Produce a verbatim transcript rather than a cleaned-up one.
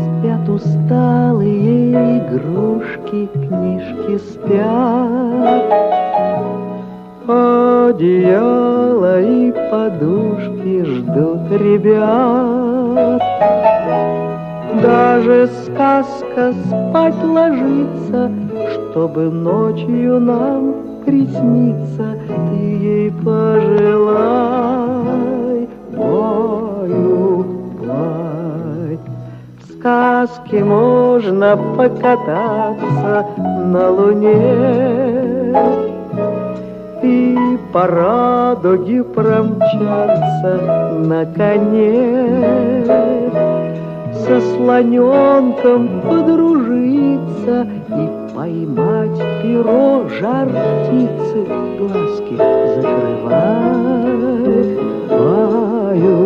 Спят усталые игрушки, книжки спят. Одеяло и подушки ждут ребят. Даже сказка спать ложится, чтобы ночью нам присниться. Ты ей пожелай, баю-бай. В сказке можно покататься на луне и по радуге промчаться на коне, со слоненком подружиться и поймать перо жар птицы. Глазки закрывай, баю-бай.